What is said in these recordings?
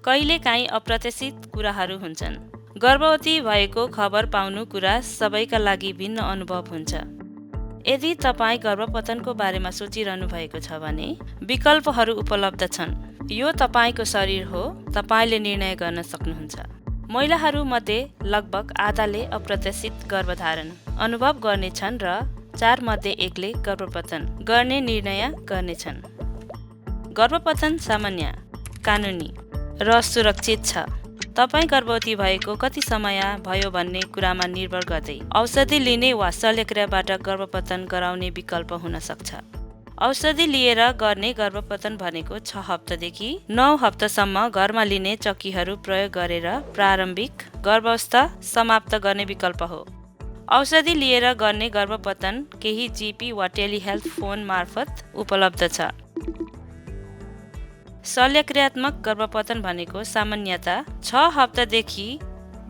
कहिलेकाहीँ अप्रत्याशित कुराहरू हुन्छन्। गर्भवती भएको खबर पाउनु कुरा सबैका लागि भिन्न अनुभव हुन्छ। यदि तपाईँ गर्भपतनको बारेमा सोचिरहनु भएको छ भने विकल्पहरू उपलब्ध छन्। यो तपाईँको शरीर हो, तपाईँले निर्णय गर्न सक्नुहुन्छ। महिलाहरू मध्ये लगभग आधाले अप्रत्याशित गर्भधारण अनुभव गर्नेछन् र 4 मध्ये 1 ले गर्भपतन गर्ने निर्णय गर्नेछन्। गर्भपतन सामान्य, कानुनी र सुरक्षित छ। तपाईँ गर्भवती भएको कति समय भयो भन्ने कुरामा निर्भर गर्दै औषधि लिने वा शल्यक्रियाबाट गर्भपतन गराउने विकल्प हुन सक्छ। औषधि लिएर गर्ने गर्भपतन भनेको 6 हप्तादेखि 9 हप्तासम्म घरमा लिने चक्कीहरू प्रयोग गरेर प्रारम्भिक गर्भावस्था समाप्त गर्ने विकल्प हो। औषधि लिएर गर्ने गर्भपतन केही जीपी वा टेलिहेल्थ फोन मार्फत उपलब्ध छ। शल्यक्रियात्मक गर्भपतन भनेको सामान्यतया 6 हप्तादेखि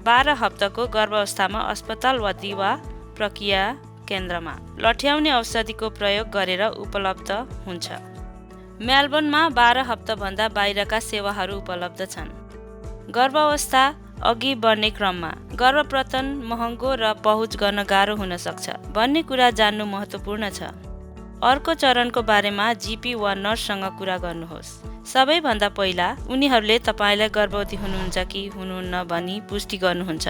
12 हप्ताको गर्भावस्थामा अस्पताल वा दिवा प्रक्रिया केन्द्रमा लट्याउने औषधिको प्रयोग गरेर उपलब्ध हुन्छ। मेलबर्नमा 12 हप्ताभन्दा बाहिरका सेवाहरू उपलब्ध छन्। गर्भावस्था अघि बढ्ने क्रममा गर्भपतन महँगो र पहुँच गर्न गाह्रो हुन सक्छ भन्ने कुरा जान्नु महत्त्वपूर्ण छ। अर्को चरणको बारेमा जीपी वा नर्ससँग कुरा गर्नुहोस्। सबैभन्दा पहिला उनीहरूले तपाईँलाई गर्भवती हुनुहुन्छ कि हुनुहुन्न भनी पुष्टि गर्नुहुन्छ।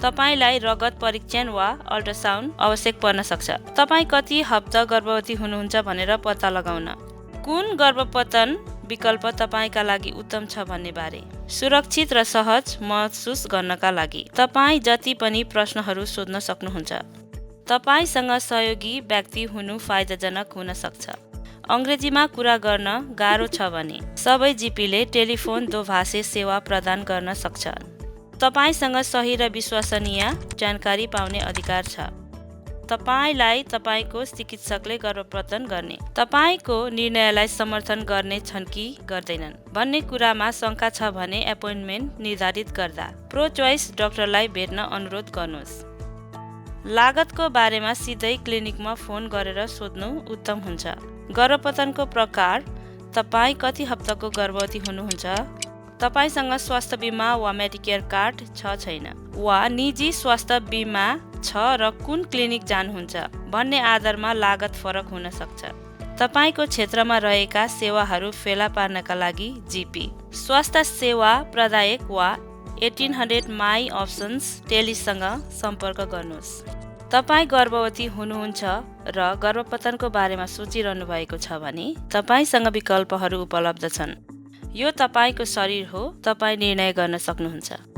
तपाईँलाई रगत परीक्षण वा अल्ट्रासाउन्ड आवश्यक पर्न सक्छ। तपाईँ कति हप्ता गर्भवती हुनुहुन्छ भनेर पत्ता लगाउन। कुन गर्भपतन विकल्प तपाईँका लागि उत्तम छ भन्ने बारे सुरक्षित र सहज महसुस गर्नका लागि तपाईँ जति पनि प्रश्नहरू सोध्न सक्नुहुन्छ। तपाईसँग सहयोगी व्यक्ति हुनु फाइदाजनक हुन सक्छ। अङ्ग्रेजीमा कुरा गर्न गाह्रो छ भने सबै जीपीले टेलिफोन दोभाषी सेवा प्रदान गर्न सक्छन्। तपाईसँग सही र विश्वसनीय जानकारी पाउने अधिकार छ। तपाईलाई तपाईको चिकित्सकले गर्भपतन गर्ने तपाईको निर्णयलाई समर्थन गर्ने छन् कि गर्दैनन् भन्ने कुरामा शङ्का छ भने एपोइन्टमेन्ट निर्धारित गर्दा प्रो चोइस डाक्टरलाई भेट्न अनुरोध गर्नुहोस्। लागतको बारेमा सिधै क्लिनिकमा फोन गरेर सोध्नु उत्तम हुन्छ। गर्भपतनको प्रकार, तपाईँ कति हप्ताको गर्भवती हुनुहुन्छ, तपाईसँग स्वास्थ्य बिमा वा मेडिकेयर कार्ड छ छैन, वा निजी स्वास्थ्य बिमा छ र कुन क्लिनिक जानुहुन्छ भन्ने आधारमा लागत फरक हुन सक्छ। तपाईको क्षेत्रमा रहेका सेवाहरू फेला पार्नका लागि जीपी, स्वास्थ्य सेवा प्रदायक वा 1800 माई अप्सन्स टेलिसँग सम्पर्क गर्नुहोस्। तपाईँ गर्भवती हुनुहुन्छ र गर्भपतनको बारेमा सोचिरहनु भएको छ भने तपाईसँग विकल्पहरू उपलब्ध छन्। यो तपाईँको शरीर हो, तपाईँ निर्णय गर्न सक्नुहुन्छ।